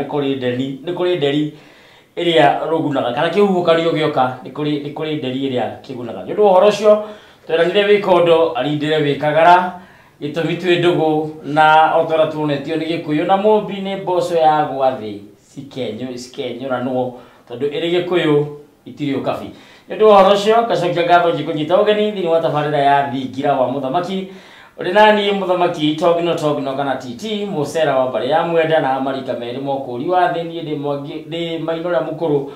Nĩ kũrĩ nderi, nĩ kũrĩ nderi ĩrĩa rũgunaga, kana kĩhuhũkanio gĩoka nĩ kũrĩ nderi ĩrĩa kĩgunaga. Nĩ ũndũ wa ũhoro ũcio, tweranire wĩkondo arindĩre wĩkagara gĩtũmi twĩ ndũgũ na o ta ũrĩa tuonetio nĩ Gĩkũyũ na Mũmbi nĩ mboco ya gwa thĩ cikenyũranwo tondũ ĩrĩ Gĩkũyũ itirĩ ũkabi. Nĩ ũndũ wa ũhoro ũcio, ngacokia ngatho ngĩkũnyita ũgeni thĩinĩ wa tabarĩra ya Thingira wa Mũthamaki, ũrĩ naniĩ Mũthamaki Togno Togno kana TT mũcera wa mbarĩ ya Mwenda na marika merĩ mokũri wa thĩ. Niĩ ndĩ Mwangi, ndĩ Maina ũrĩa mũkũrũ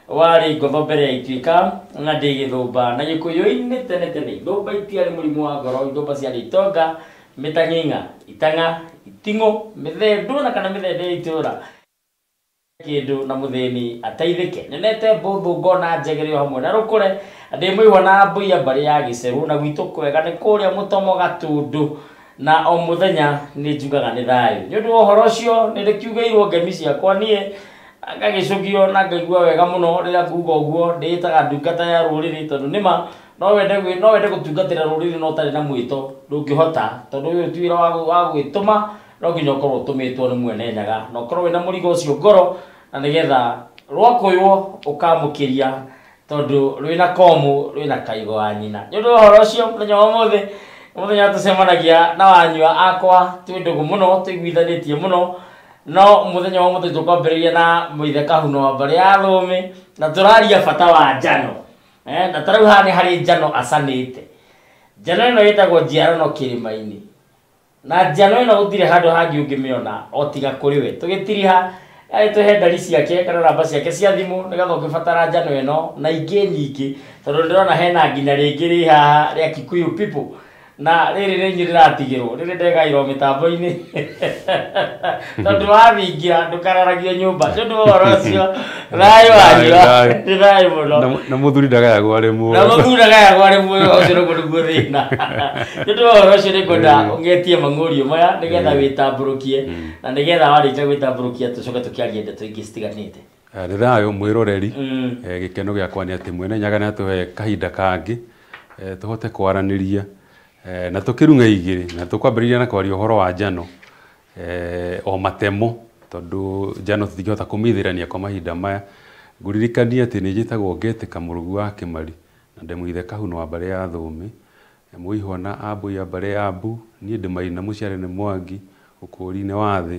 warĩ ngotho mbere ya ituĩka na ndĩ gĩthũmba na Gĩkũyũ-inĩ. Tene tene ithũmba itiarĩ mũrimũ wa ngoro, ithũmba ciarĩ itonga, mĩtang'ing'a, itang'a, iting'ũ, mĩthendũ na kana mĩthende ya itũra kĩndũ na mũthĩni ateithĩke. Nyonete mbũthũ ngona njegere o hamwe na rũkũre, ndĩ mũihwa na mbũiya mbarĩ ya gĩcerũ na gwitũ kwega nĩ kũrĩa mũtomo Gatũndũ, na o mũthenya nĩ njugaga nĩ thayũ. Nĩ ũndũ wa ũhoro ũcio, nĩ ndĩkiugĩirwo ngemi ciakwa niĩ ngagĩcũgio na ngaigua wega mũno rĩrĩa nguga ũguo. Ndĩĩtaga ndungata ya rũrĩrĩ tondũ nĩma no wende gũtungatĩra rũrĩrĩ no ũtarĩ na mwĩto ndũngĩhota, tondũ ũyũ ti wĩra wa gwĩtũma, no nginya ũkorwo ũtũmĩtwo nĩ mwene Nyaga na ũkorwo wĩna mũrigo ũcio ngoro na nĩgetha rwakũywo ũkamũkĩria, tondũ rwĩna komũ rwĩna kaigo wa nyina. Nĩ ũndũ wa ũhoro ũcio, mũthenya wa ũmũthĩ nĩ mũthenya tũcemanagia na wanyua akwa twĩ ndũgũ mũno, tũiguithanĩtie mũno, no mũthenya wa ũmũthĩ tũkwambĩrĩria na mũithe Kahuno wa mbarĩ ya Thũũmĩ na tũraria bata wa njano. Na tarĩu haha nĩ harĩ njano acanĩte. Njano ĩno ĩtagwo Njiarano Kĩrĩma-inĩ, na njano ĩno gũtirĩ handũ hangĩ ũngĩmĩona o tiga kũrĩ we. Tũgĩtiriha agĩtũhe ndari ciake kana namba ciake cia thimũ nĩgetha ũngĩbatara njano ĩno na ingĩ nyingĩ, tondũ ndĩrona hena nginya rĩngĩ rĩ haha rĩa Kikuyu people, na rĩrĩ nĩ inyuĩ rĩratigĩrwo rĩrĩ ndegairwo mĩtambo-inĩ, tondũ wathingira ndũkararagio nyũmba. Nĩ ũndũ wa ũhoro ũcio, thayũ wanyua, nĩ thayũ mũno. Na mũthuri ndagayagwo arĩ muoyo. Na mũthuri ndagayagwo arĩ muoyo, ũcio nĩguo thĩna. Nĩ ũndũ wa ũhoro ũcio, nĩngwenda ũng'etie mang'ũrio maya nĩgetha wĩtambũrũkie, na nĩgetha warĩkia gwĩtambũrũkia tũcoke tũkĩarie ndeto ingĩ citiganĩte. Nĩ thayũ mwĩroreri. Gĩkeno gĩakwa nĩ atĩ mwene Nyaga nĩ atũhe kahinda kangĩ tũhote kwaranĩria na tũkĩrung'a igĩrĩ, na tũkwambĩrĩria na kwaria ũhoro wa njano o matemo, tondũ njano tũtingĩhota kũmĩithĩrania kwa mahinda maya. Ngũririkanie atĩ nĩ njĩtagwo Ngetĩka Mũrugu wa Kĩmari na ndĩ mũithe Kahuno wa mbarĩ ya Thũũmĩ, mũihwa na Ambũi ya mbarĩ ya Ambu. Niĩ ndĩ Maina mũciare nĩ Mwangi ũkũũri-inĩ wa thĩ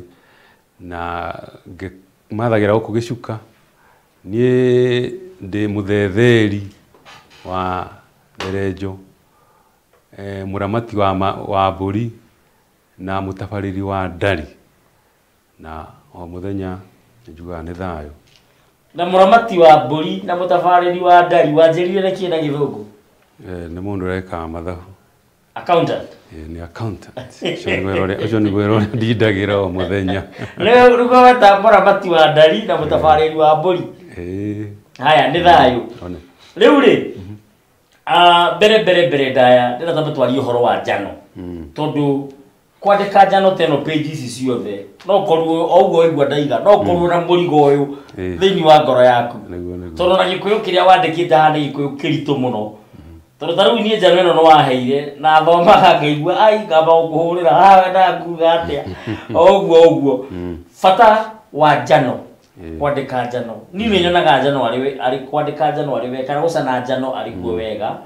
na ngĩmathagĩra gũkũ gĩcuka. Niĩ ndĩ mũthetheri wa Therenjo, mũramati wa mbũri na mũtabarĩri wa ndari, na o mũthenya njugaga nĩ thayũ. Na mũramati wa mbũri na mũtabarĩri wa ndari, wanjĩrire nĩ kĩ na Gĩthũngũ? Nĩ mũndũ ũrekaga mathabu. Accountant. Nĩ accountant. Ũcio nĩguo wĩra ũrĩa ndindagĩra o mũthenya. Nĩguo weta mũramati wa ndari na mũtabarĩri wa mbũri. Ĩĩ. Haya, nĩ thayũ. One. Rĩu rĩ, mbere ndaya ndĩrenda twambe twarie ũhoro wa njano, tondũ kwandĩka njano ta ĩno, page ici ciothe, no ũkorwo o ũguo waigua ndaiga, no ũkorwo na mũrigo ũyũ thĩinĩ wa ngoro yaku. Nĩguo. Tondũ na Gĩkũyũ kĩrĩa wandĩkĩte haha nĩ Gĩkũyũ kĩritũ mũno, tondũ ta rĩu niĩ njano ĩno nĩ waheire na thomaga ngaigua ai ngamba gũkũhũrĩra haha wendaga kuga atĩa, o ũguo ũguo. Bata wa njano, kwandĩka njano, niĩ nĩ nyonaga njano arĩ kwandĩka njano arĩ wega, kana gũcana njano arĩ kuo wega,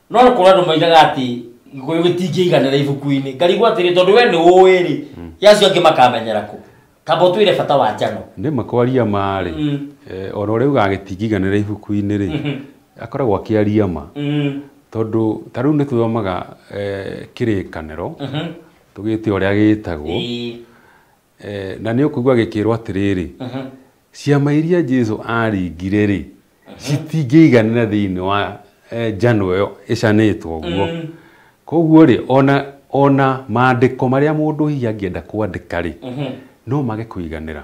no nĩ kũrĩ andũ moigaga atĩ Gĩkũyũ gĩtingĩiganĩra ibuku-inĩ. Ngarigwo atĩrĩ, tondũ we nĩ ũĩ rĩ, acio angĩ makamenyera kũ? Kamba ũtwĩre bata wa njano. Nĩ makwaria ma rĩ, ona ũrĩa ugaga gĩtingĩiganĩra ibuku-inĩ rĩ, akoragwo akĩaria ma, tondũ ta rĩu nĩ tũthomaga Kĩrĩkanĩro, tũgĩte ũrĩa gĩtagwo, na nĩ ũkũigua gĩkĩrwo atĩrĩrĩ, ciama iria Jesu aringire rĩ, citingĩiganĩra thĩinĩ wa njano ĩyo ĩcanĩtwo ũguo. Koguo rĩ, ona maandĩko marĩa mũndũ hihi angĩenda kwandĩka rĩ, no mage kũiganĩra,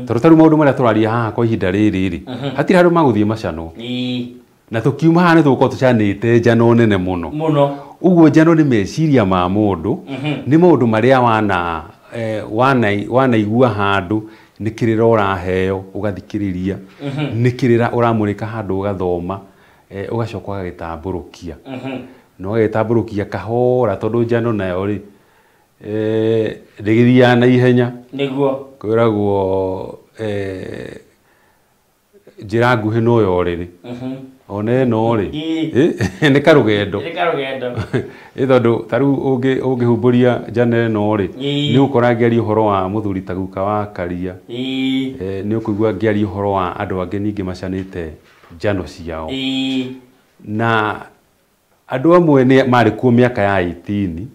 tondũ ta rĩu maũndũ marĩa tũraria haha kwa ihinda rĩrĩ rĩ, hatirĩ handũ magũthiĩ macanwo, na tũkiuma haha nĩ tũgũkorwo tũcanĩte njano nene mũno. Mũno. Ũguo njano nĩ meciria ma mũndũ, nĩ maũndũ marĩa wanaigua handũ, nĩ kĩrĩra ũraheo ũgathikĩrĩria, nĩ kĩrĩra ũramũrĩka handũ ũgathoma, ũgacoka ũgagĩtambũrũkia, na ũgagĩtambũrũkia kahora, tondũ njano nayo rĩ, ndĩgĩthiaga na ihenya. Kwĩragwo Njĩra nguhĩ no ya ũrĩrĩ. Ona ĩno rĩ, nĩ karũgendo. Nĩ karũgendo. Tondũ ta rĩu ũngĩhumbũria njano ĩno rĩ, nĩ ũgũkora ngĩaria ũhoro wa mũthuri ta guka wa Karia. Nĩ ũkũigua ngĩaria ũhoro wa andũ angĩ ningĩ macanĩte njano ciao. Na andũ amwe nĩ marĩ kuo mĩaka ya 18.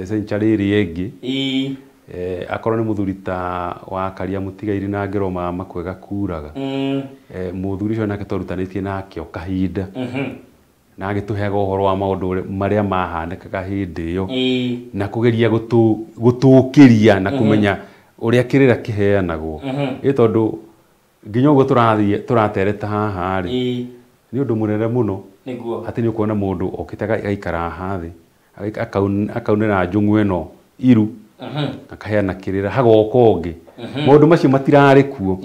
Century ĩrĩa ĩngĩ. Akorwo nĩ mũthuri ta wa Karia mũtigairĩ na ngero ma makwega kuraga. Mũthuri ũcio nake twarutanĩtie nake o kahinda. Na agĩtũheaga ũhoro wa maũndũ marĩa mahanĩkaga hĩndĩ ĩyo. Na kũgeria gũtũũkĩria na kũmenya ũrĩa kĩrĩra kĩheanagwo. Tondũ nginya ũguo tũrathiĩ tũratereta haha rĩ, nĩ ũndũ mũnene mũno. Atĩ nĩ ũkuona mũndũ okĩte agaikara haha thĩ, akaunĩra njũng'wa ĩno iru, akaheana kĩrĩra, hagoka ũngĩ. Maũndũ macio matirarĩ kuo.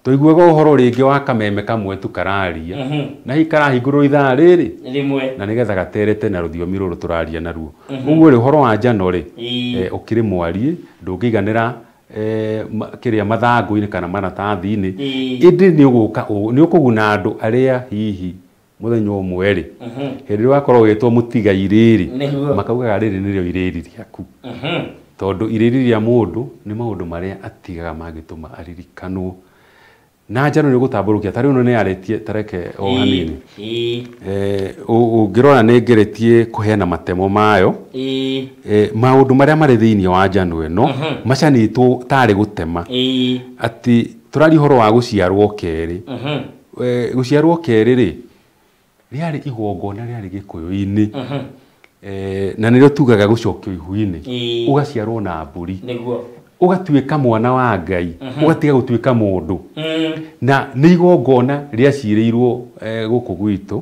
Tũiguaga ũhoro rĩngĩ wa kameme kamwe tu kararia, na hihi karahingũrwo ithaa rĩrĩ rĩmwe, na nĩgetha gaterete na rũthiomi rũrũ tũraria naruo. Ũguo rĩ, ũhoro wa njano rĩ, ũkĩrĩ mwariĩ, ndũngĩiganĩra kĩrĩa mathangũ-inĩ kana maratathi-inĩ, ĩndĩ nĩ ũgũka nĩ ũkũguna andũ arĩa hihi mũthenya ũmwe rĩ, hĩndĩ ĩrĩa wakorwo ũgĩtwo mũtigairĩ rĩ, makaugaga rĩrĩ nĩrĩo irĩri rĩaku. Tondũ irĩri rĩa mũndũ nĩ maũndũ marĩa atigaga mangĩtũma aririkanwo. Na njano nĩ ũgũtambũrũkia ta rĩu ĩno nĩ yarĩtie tareke o hanini. Ũngĩrora nĩ ngeretie kũheana matemo mayo. Maũndũ marĩa marĩ thĩinĩ wa njano ĩno macanĩtwo tarĩ gũtema. Atĩ tũraria ũhoro wa gũciarwo kerĩ. Gũciarwo kerĩ rĩ, rĩarĩ igongona rĩarĩ Gĩkũyũ-inĩ. Na nĩrĩo tugaga gũcokio ihu-inĩ. Ũgaciarwo na mbũri. Ũgatuĩka mwana wa Ngai, ũgatiga gũtuĩka mũndũ. Na nĩ igongona rĩacirĩirwo gũkũ gwitũ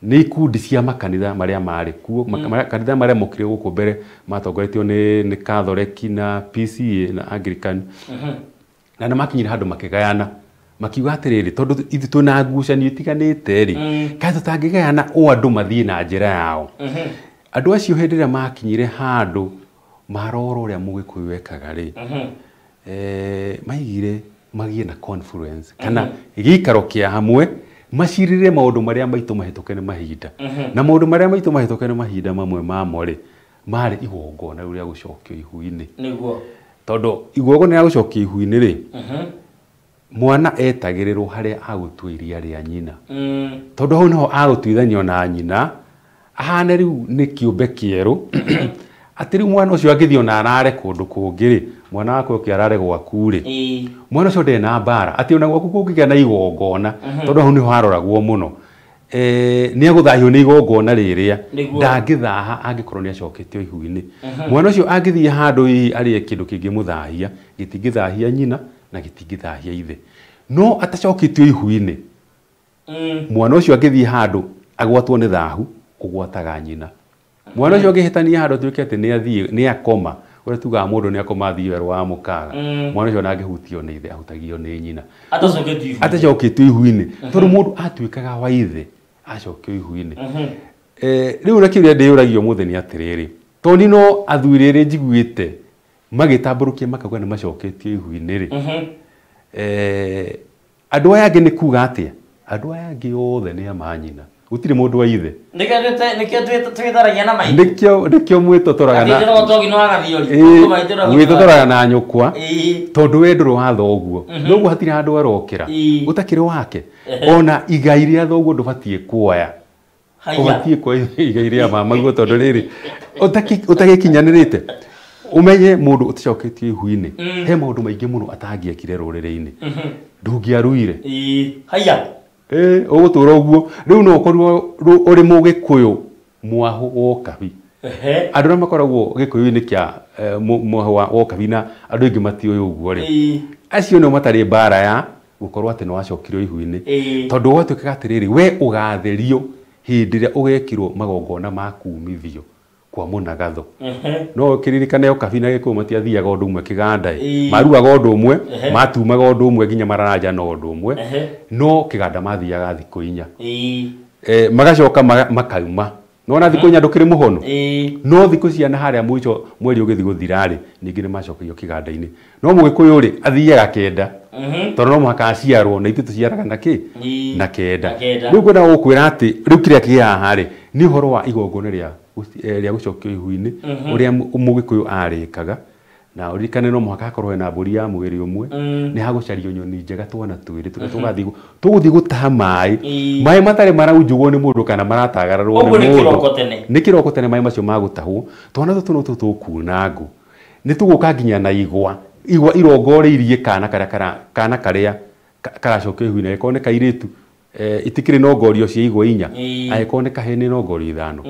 nĩ ikundi cia makanitha marĩa marĩ kuo. Makanitha marĩa mokire gũkũ mbere matongoretio nĩ Catholic na PCA na Anglican. Na nĩ makinyire handũ makĩgayana, makiuga atĩrĩrĩ, tondũ ithuĩ twĩna ngucanio itiganĩte rĩ, kaĩ tũtangĩgayana o andũ mathiĩ na njĩra yao. Andũ acio hĩndĩ ĩrĩa makinyire handũ marora ũrĩa Mũgĩkũyũ ekaga rĩ, maigire magĩe na conference kana gĩikaro kĩa hamwe, macirĩre maũndũ marĩa maitũ mahĩtũke nĩ mahinda. Na maũndũ marĩa maitũ mahĩtũke nĩ mahinda mamwe mamo rĩ, marĩ igongona rĩu rĩa gũcokio ihu-inĩ. Tondũ igongona rĩa gũcokio ihu-inĩ rĩ, mwana etagĩrĩrwo harĩa agũtua iria rĩa nyina. Tondũ hau nĩho agũtuithanio na nyina, ahane rĩu nĩ kĩũmbe kĩerũ. Atĩ rĩu mwana ũcio angĩthiĩ ona arare kũndũ kũngĩ rĩ, mwana waku oke arare gwaku rĩ, mwana ũcio ndarĩ na mbara. Atĩ ona gwaku kũngĩgĩa na igongona, tondũ hau nĩho haroragwo mũno. Nĩ egũthahio nĩ igongona rĩrĩa, ndangĩthaha angĩkorwo nĩ acoketio ihu-inĩ. Mwana ũcio angĩthiĩ handũ hihi arĩe kĩndũ kĩngĩmũthahia, gĩtingĩthahia nyina na gĩtingĩthahia ithe. No atacoketio ihu-inĩ, mwana ũcio angĩthiĩ handũ agwatwo nĩ thahu, ũgwataga nyina. Mwana ũcio angĩhĩtania handũ atuĩke atĩ nĩ athiĩ, nĩ akoma, ũrĩa tugaga mũndũ nĩ akoma athiĩ werũ wa mũkaga. Mwana ũcio ndangĩhutio nĩ ithe, ahutagio nĩ nyina. Atacoketio ihu-inĩ. Tondũ mũndũ atuĩkaga wa ithe, acokio ihu-inĩ. Rĩu na kĩũria ndĩyũragia ũmũthĩ nĩ atĩrĩrĩ, tondũ no athuri erĩ njiguĩte magĩtambũrũkia makauga nĩ macoketio ihu-inĩ rĩ, andũ aya angĩ nĩ kuga atĩa? Andũ aya angĩ othe nĩ a manyina. Gũtirĩ mũndũ wa ithe. Nĩkĩo twĩtharagia na maitũ. Nĩkĩo mwĩtotoraga na mwĩtotoraga na nyũkwa, tondũ we ndũrĩ wa thoguo. Noguo hatirĩ handũ arokĩra ũtakĩrĩ wake. Ona igai rĩa thoguo ndũbatiĩ kuoya. Ũbatiĩ kuoya igai rĩa mamaguo tondũ rĩrĩ ũtagĩkinyanĩrĩte. Ũmenye mũndũ ũtacoketio ihu-inĩ, he maũndũ maingĩ mũno atangĩekire rũrĩrĩ-inĩ. Ndũngĩaruire. Ũgũtũra ũguo. Rĩu no ũkorwo ũrĩ Mũgĩkũyũ mwahũ wa Ũkabi. Andũ arĩa makoragwo Gĩkũyũ-inĩ kĩa mwahũ wa Ũkabi na andũ aingĩ matiũĩ ũguo rĩ, acio nĩo matarĩ mbara ya gũkorwo atĩ nĩ wacokirio ihu-inĩ. Tondũ gwatuĩkaga atĩrĩrĩ, we ũgatherio hĩndĩ ĩrĩa ũgekirwo magongona ma kumithio kwa mũnagatho. No kĩririkane Ũkabi na Gĩkũyũ matiathiaga ũndũ ũmwe kĩganda ĩ. Maruaga ũndũ ũmwe, matumaga ũndũ ũmwe nginya mararanja na ũndũ ũmwe, no kĩganda mathiaga thikũ inya. Magacoka makauma. Nona thikũ inya ndũkĩrĩ mũhono. No thikũ ciana harĩa mũico mweri ũgĩthiĩ gũthira-rĩ, ningĩ nĩ macokagio kĩganda-inĩ. No mũgĩkũyũ rĩ, athiaga kenda. Tondũ no mũhaka aciarwo na ithuĩ tũciaraga na kĩ? Na kenda. Rĩu ngwenda gũkwĩra atĩ rĩu kĩrĩa kĩ haha rĩ, nĩ ũhoro wa igongona rĩa rĩa gũcokio ihu-inĩ, ũrĩa mũgĩkũyũ arĩkaga. Na ũririkane no mũhaka hakorwo hena mbũri ya mwĩrĩ ũmwe, nĩ hagũcario nyoni njega twana twĩrĩ tũrĩa tũgathiĩ tũgũthiĩ gũtaha maĩ, maĩ matarĩ maraunjugwo nĩ mũndũ kana maratagararwo nĩ mũndũ. Nĩ kĩroko tene maĩ macio magũtahwo, twana tũtũ no tũkuna ngũ. Nĩ tũgũka nginya na igwa, igwa irongoreirie kana karĩa kana karĩa karacokio ihu-inĩ, angĩkorwo nĩ kairĩtu itikĩrĩ nongorio cia igwa inya, angĩkorwo nĩ kahĩĩ nĩ nongorio ithano.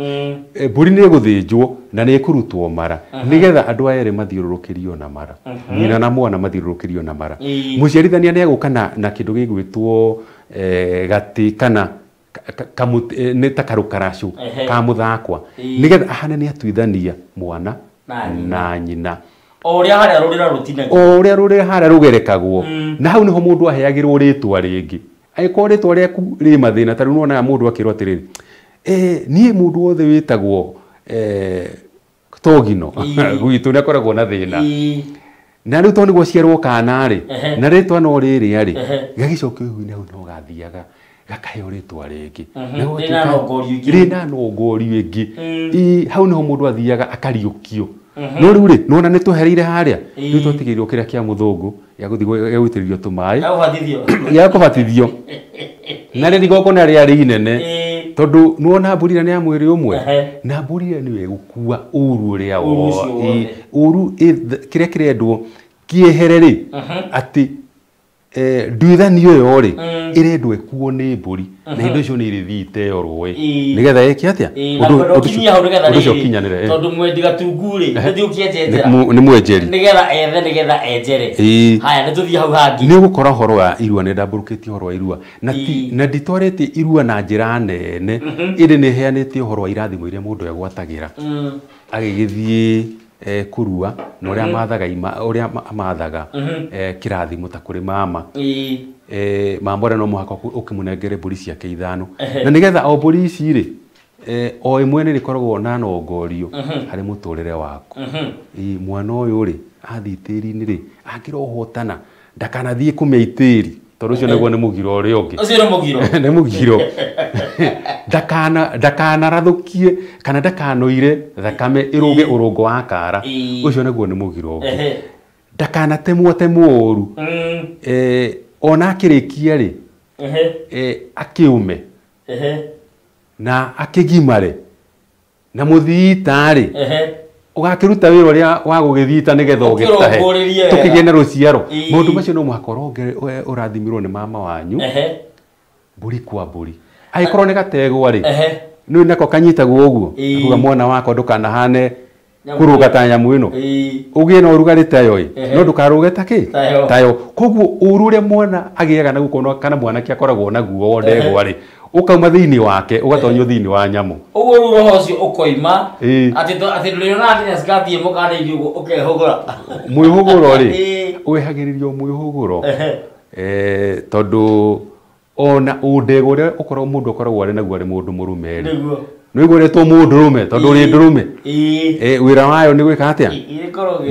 Mbũri nĩ ĩgũthĩnjwo na nĩ ĩkũrutwo mara nĩgetha andũ aya erĩ mathiũrũrũkĩrio na mara, nyina na mwana mathiũrũrũkĩrio na mara. Mũciarithania nĩ egũka na kĩndũ gĩgwĩtwo gatĩ kana nĩ ta karũkaracũ ka mũthakwa nĩgetha ahane nĩ atuithania mwana na nyina. O ũrĩa harĩa rũrĩra rũtinagio, o ũrĩa rũrĩra harĩa rũgerekagwo, na hau nĩho mũndũ aheagĩrwo rĩtwa rĩngĩ. Angĩkorwo rĩtwa rĩaku rĩ mathĩna, ta rĩu nĩwonaga mũndũ akĩrwo atĩrĩrĩ, niĩ mũndũ wothe wĩtagwo Togino gwitũ nĩ akoragwo na thĩna. Na rĩu tondũ nĩguo aciarwo kana rĩ, na rĩtwa no rĩrĩa rĩ, gagĩcokio ihu-inĩ hau no gathiaga gakaheo rĩtwa rĩngĩ rĩna nongorio ĩngĩ. Hau nĩho mũndũ athiaga akariũkio. No rĩu rĩ, nĩwona nĩ twehereire harĩa, rĩu twatigĩirwo kĩrĩa kĩa mũthũngũ gĩa gũthiĩ gĩa gũitĩrĩrio tũmaĩ gĩa kũbatithio. Na rĩrĩ igongona rĩarĩ inene, tondũ nĩwona mbũri ĩrĩa nĩ ya mwĩrĩ ũmwe, na mbũri ĩrĩa nĩyo ĩgũkua ũru ũrĩa ũru kĩrĩa kĩrendwo kĩehere rĩ, atĩ nduithanio ĩyo rĩ ĩrendwo ĩkuo nĩ mbũri, na indo icio nĩ irĩthiĩ iteo rũĩ nĩgetha ĩke atĩa? Ũndũ ũcio ũkinyanĩre. Tondũ mwendi gatungu rĩ, nĩthiĩ ũkĩenjenjera. Nĩ mwenjeri. Nĩgetha ethe, nĩgetha enjere. Haya, nĩ tũthiĩ hau hangĩ. Nĩ ũgũkora ũhoro wa irua, nĩ ndambũrũkĩtie ũhoro wa irua, na nditwarĩte irua na njĩra nene, ĩndĩ nĩ heanĩte ũhoro wa irathimo iria mũndũ egwatagĩra agĩgĩthiĩ kũrua na ũrĩa mathaga ũrĩa mathaga kĩrathimo ta kũrĩ mama. Mama ũrĩa no mũhaka ũkĩmũnengere mbũri ciake ithano, na nĩgetha o mbũri ici rĩ, o ĩmwe nĩ rĩkoragwo na nongorio harĩ mũtũrĩre waku. Mwana ũyũ rĩ, athiĩ tĩri-inĩ rĩ, angĩrohotana ndakanathiĩ kũmĩa itĩri, tondũ ũcio naguo nĩ mũgiro ũrĩa ũngĩ. Ũcio nĩ mũgiro. Nĩ mũgiro. Ndakanarathũkie kana ndakanoire thakame ĩrũge ũrũngo wa kara, ũcio naguo nĩ mũgiro ũngĩ. Ndakanatemwo temwo ũru, ona akĩrĩkia rĩ, akĩume na akĩgimare na mũthiita rĩ, ũgakĩruta wĩra ũrĩa wa gũgĩthiita nĩgetha ũgĩtahe tũkĩgĩe na rũciaro. Maũndũ macio no mũhaka ũrathimirwo nĩ mama wanyu, mbũri kwa mbũri. Angĩkorwo nĩ gategwa rĩ, nĩ nako kanyitagwo ũguo, akuga mwana wakwa ndũkanahane kũrũga ta nyamũ ĩno, ũgĩe na ũrugarĩ tayo ĩ, no ndũkarũge ta kĩ tayo. Koguo ũru ũrĩa mwana agĩaga naguo kana mwanake akoragwo naguo o ndegwa rĩ, ũkauma thĩinĩ wake ũgatonyio thĩinĩ wa nyamũ. Ũguo rĩu roho ũcio ũkoima atĩ ndũrĩonaga nginya skati ĩmũkanĩirie ũguo ũkehũgũra. Mwĩhũgũro rĩ, wehagĩrĩrio mwĩhũgũro, tondũ ona ũndegwa ũrĩa ũkoragwo mũndũ akoragwo arĩ naguo arĩ mũndũ mũrũme rĩ, nĩ ũiguĩrĩtwo mũndũrũme tondũ ũrĩ ndũrũme, wĩra wayo nĩ gwĩka atĩa?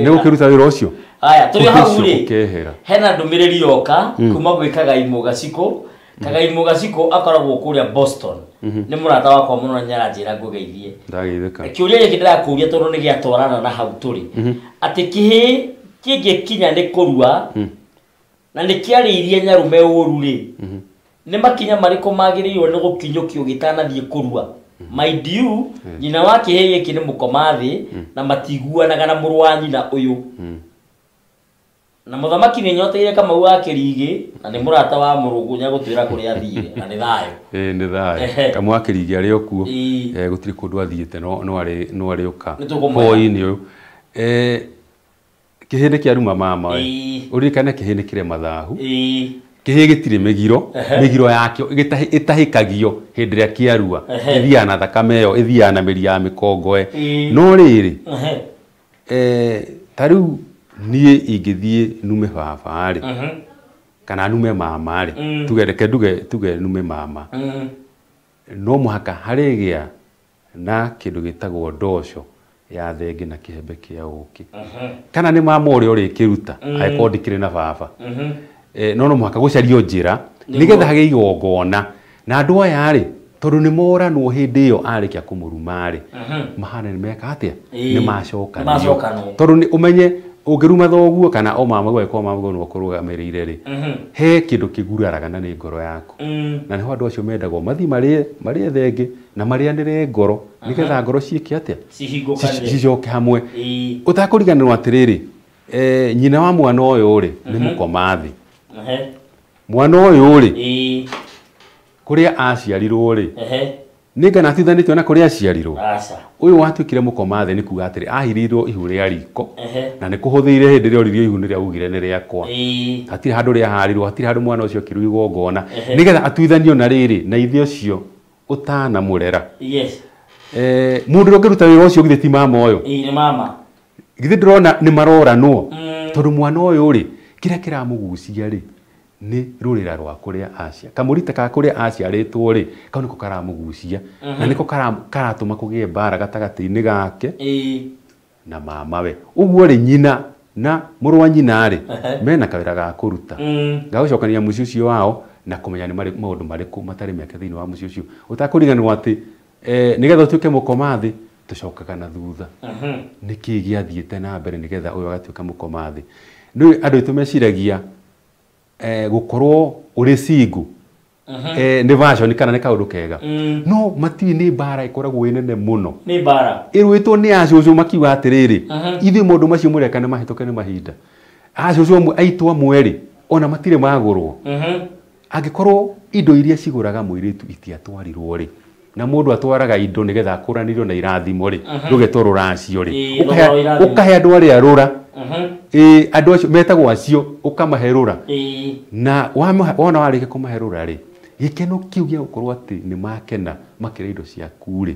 Nĩ gũkĩruta wĩra ũcio. Haya, tũrĩ hau rĩ, hena ndũmĩrĩri yoka kuma gwĩ Kagaimũ Gacikũ. Kagaimũ Gacikũ akoragwo kũrĩa Boston. Nĩ mũrata wakwa mũno na nĩaranjĩra ngũgeithie. Ndageithĩka. Kĩũria gĩkĩ ndĩrakũria tondũ nĩ gĩatwarana na hau tũrĩ, atĩ kĩhĩĩ kĩngĩkinya nĩ kũrua na nĩ kĩarĩirie nyarũme ũru rĩ, nĩ makinya marĩkũ magĩrĩirwo nĩ gũkinyũkio gĩtanathiĩ kũrua? Mind you, nyina wa kĩhĩĩ gĩkĩ nĩ mũkoma thĩ na matiguanaga na mũrũ wa nyina ũyũ. Na mũthamaki nĩ nyoteire Kamau wa Kĩrigĩ na nĩ mũrata wa mũrũngũ nĩegũtwĩra kũrĩa athire na nĩ thayũ. Nĩ thayũ. Kamau wa Kĩrigĩ arĩ o kuo, gũtirĩ kũndũ athiĩte, no arĩũka hwaĩ-inĩ ũyũ. Kĩhĩĩ nĩ kĩaruma mama we. Ũririkane kĩhĩĩ nĩ kĩrĩ mathahu. Kĩhĩĩ gĩtirĩ mĩgiro, mĩgiro yakĩo ĩtahĩkagio hĩndĩ ĩrĩa kĩarua, ĩthiaga na thakame ĩyo, ĩthiaga na mĩri ya mĩkongoe. No rĩrĩ, ta rĩu niĩ ingĩthiĩ nume baba rĩ, kana nume mama rĩ, tuge reke nduge tuge nume mama, no mũhaka harĩgĩa Na kĩndũ gĩtagwo ndoco ya thenge na kĩhembe kĩa ũkĩ. Kana nĩ mama ũrĩa ũrĩkĩruta angĩkorwo ndikĩrĩ na baba. No no mũhaka gũcario njĩra nĩgetha hagĩe igongona na andũ aya rĩ tondũ nĩ moranwo hĩndĩ ĩyo arĩkia kũmũruma rĩ mahana nĩ meka atĩa nĩ macokanio tondũ nĩ ũmenye ũngĩruma thoguo kana o mamaguo angĩkorwo mamaguo nĩwe ũkũrũgamĩrĩire rĩ he kĩndũ kĩguraraga na nĩ ngoro yaku na nĩho andũ acio mendagwo mathiĩ marĩe thenge na marĩanĩre ngoro nĩgetha ngoro ciĩke atĩa cicoke hamwe ũtakũriganĩrwo atĩrĩrĩ nyina wa mwana ũyũ rĩ nĩ mũkoma thĩ mwana ũyũ rĩ kũrĩa aciarirwo rĩ nĩ ngana atithanĩtio na kũrĩa aciarirwo ũyũ watuĩkire mũkoma thĩ nĩ kuga atĩrĩ ahirĩirwo ihu rĩa riko na nĩ kũhũthĩire hĩndĩ ĩrĩa oririo ihu nĩ rĩaugire nĩ rĩakwa hatirĩ handũ rĩaharirwo hatirĩ handũ mwana ũcio akĩrwo igongona nĩgetha atuithanio na rĩrĩ na ithe ũcio ũtanamũrera mũndũ ũrĩa ũngĩruta wĩra ũcio githĩ ti mama ũyũ githĩ ndĩrona nĩ maroranwo tondũ mwana ũyũ rĩ kĩrĩa kĩramũgucia rĩ nĩ rũrĩra rwa kũrĩa acia kamũrita ka kũrĩa aciarĩtwo rĩ kau nĩko karamũgucia na nĩko karatũma kũgĩe mbara gatagatĩ-inĩ gake na mamawe ũguo rĩ nyina na mũrũ wa nyina rĩ mena kawĩra ga kũruta ga gũcokania mũciĩ ũcio wao na kũmenya nĩ maũndũ marĩkũ matarĩ meke thĩinĩ wa mũciĩ ũcio ũtakũriganĩrwo atĩ nĩgetha ũtuĩke mũkoma thĩ tũcokaga na thutha nĩkĩĩ gĩathiĩte na mbere nĩgetha ũyũ agatuĩka mũkoma thĩ nĩ andũ aitũ meciragia gũkorwo ũrĩ single nĩ version kana nĩ kaũndũ kega no matirĩ nĩ mbara ĩkoragwo ĩ nene mũno nĩ mbara ĩrũĩtwo nĩ acũcũ makiuga atĩrĩrĩ ithuĩ maũndũ macio mũreka nĩ mahĩtũke nĩ mahinda acũcũ amwe aitũ amwe rĩ ona matirĩ magũrwo angĩkorwo indo iria cigũraga mũirĩtu itiatwarirwo rĩ na mũndũ atwaraga indo nĩgetha akũranĩrio na irathimo rĩ rũgetwo rũracio rĩ ũkahe andũ arĩa rũra andũ acio metagwo acio ũkamahe rũra na wona warĩkia kũmahe rũra rĩ gĩkeno kĩu gĩa gũkorwo atĩ nĩ makena makĩrĩa indo ciaku rĩ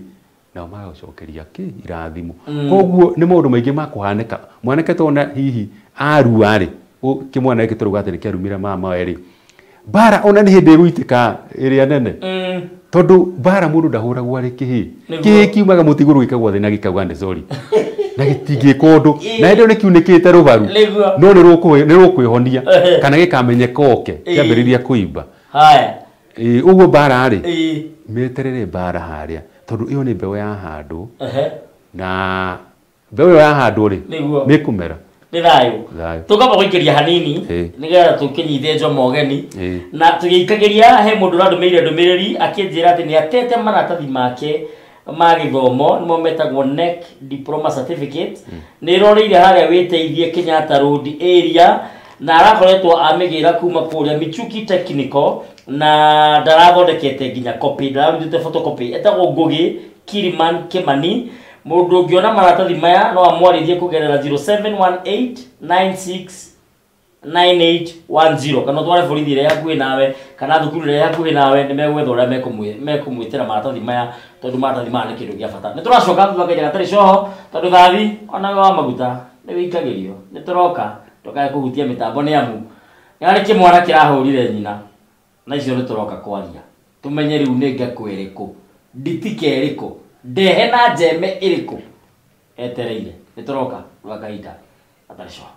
nao magagũcokeria kĩ irathimo koguo nĩ maũndũ maingĩ ma kũhanĩka mwanake tona hihi arua rĩ kĩmwana gĩkĩ tũrauga atĩ nĩ kĩarumire mama we rĩ mbara ona nĩ hĩndĩ ĩgũitĩka ĩrĩa nene tondũ mbara mũndũ ndahũragwo arĩ kĩhĩ kĩhĩ kiumaga mũtĩ igũrũ gĩkagwa thĩ na gĩkauga nĩ sorry na gĩtingĩka ũndũ na hĩndĩ ĩyo nĩ kiunĩkĩte rũbaru no nĩ rũkwĩhonia kana gĩkamenyeka oke kĩambĩrĩria kũimba ũguo mbara rĩ meterere mbara harĩa tondũ ĩyo nĩ mbeũ ya handũ na mbeũ ĩyo ya handũ rĩ nĩ ĩkũmera nĩ thayũ tũkamba gũikĩria hanini nĩgetha tũkĩnyite Njomo ũgeni na tũgĩikagĩria he mũndũ ũrandũmĩire ndũmĩrĩri akĩnjĩra atĩ nĩ atete maratathi make ma gĩthomo nĩmo metagwo NEC Diploma Certificate nĩ ĩroreire harĩa wĩteithie Kenyatta Road area na arakoretwo amĩgĩra kuma kũrĩa Michuki Technical na ndarathondekete nginya copy ndararutĩte photocopy etagwo Ngũgĩ Kiliman Kimani mũndũ ũngĩona maratathi maya no amwarĩrie kũgerera 0718969810 kana ũtware borithi ĩrĩa hakuhĩ nawe kana thukuru ĩrĩa hakuhĩ nawe nĩ megwetha ũrĩa mekũmwĩtĩra maratathi maya tondũ maratathi maya nĩ kĩndũ gĩa bata nĩ tũracoka thutha kahinda gatarĩ coho tondũ thathi onawe wa maguta nĩ wĩikagĩrio nĩ tũroka tũkae kũhutia mĩtambo nĩ amu nĩ harĩ kĩmwana kĩrahũrire nyina na icio nĩ tũroka kwaria tũmenye rĩu nĩ ngakũ ĩrĩkũ nditika ĩrĩkũ ndehe na njeme ĩrĩkũ etereire nĩ tũroka rwa kahinda gatarĩ coho.